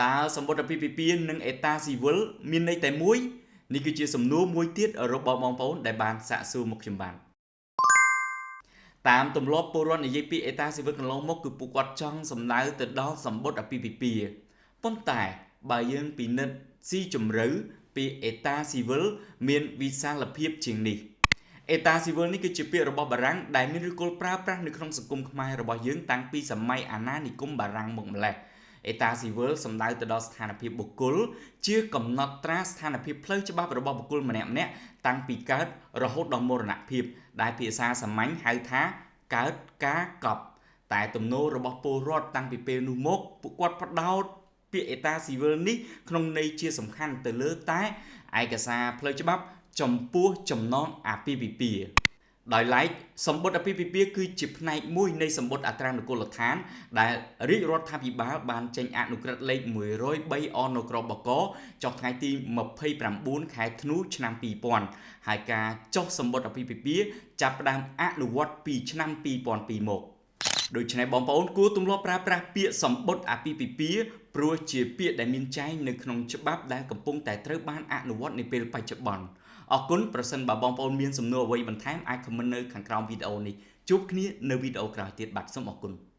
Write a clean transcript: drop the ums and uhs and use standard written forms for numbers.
តើសម្បត្តិអាពាហ៍ពិពាហ៍និងអេតាស៊ីវិលមានន័យតែមួយនេះគឺជាសំណួរមួយទៀតរបស់បងប្អូនដែលបានសាកសួរមកខ្ញុំបានតាមទម្លាប់ពលរដ្ឋនិយាយពីអេតាស៊ីវិលកន្លងមកគឺពួកគាត់ចង់សំដៅទៅដល់សម្បត្តិអាពាហ៍ពិពាហ៍ប៉ុន្តែបើយើងពិនិត្យស៊ីជម្រៅពីអេតាស៊ីវិលមានវិសាលភាពជាងនេះអេតាស៊ីវិលនេះគឺជាពាក្យរបស់បារាំងដែលមានឫសគល់ប្រើប្រាស់នៅក្នុងសង្គមខ្មែររបស់យើងតាំងពីសម័យអាណានិគមបារាំងមកម្ល៉េះអេតាស៊ីវិលសំដៅទៅដល់ស្ថានភាពបុគ្គលជាកំណត់ត្រាស្ថានភាពផ្លូវច្បាប់របស់បុគ្គលម្នាក់ៗតាំងពីកើតរហូតដល់មរណភាពដែលភាសាសាមញ្ញហៅថាកើតការកប់តែទំនោររបស់ពលរដ្ឋតាំងពីពេលនោះមកពួកគាត់ផ្ដោតពាក្យអេតាស៊ីវិលនេះក្នុងន័យជាសំខាន់ទៅលើតែឯកសារផ្លូវច្បាប់ចំពោះចំណងអាពាហ៍ពិពាហ៍ដោយឡែកសម្បត្តិអាពាហ៍ពិពាហ៍គឺជាផ្នែកមួយនៃសម្បត្តិអត្រានុកូលដ្ឋានដែលរាជរដ្ឋាភិបាលបានចេញអនុក្រឹត្យលេខ103អនក្របកចុះថ្ងៃទី29ខែធ្នូឆ្នាំ2000ហើយការចុះសម្បត្តិអាពាហ៍ពិពាហ៍ចាប់ផ្ដើមអនុវត្តពីឆ្នាំ2002មកដូច្នេះបងប្អូនគួរទម្លាប់ប្រើប្រាស់ពាក្យសម្បត្តិអាពាហ៍ពិពាហ៍ព្រោះជាពាក្យដែលមានចែងនៅក្នុងច្បាប់ដែលកំពុងតែត្រូវបានអនុវត្តនាពេលបច្ចុប្បន្នអរគុណប្រសិនបើបងប្អូនមានសំណួរអ្វីបន្ថែមអាច comment នៅខាងក្រោមវីដេអូនេះជួបគ្នានៅវីដេអូក្រោយទៀតបាទសូមអរគុណ។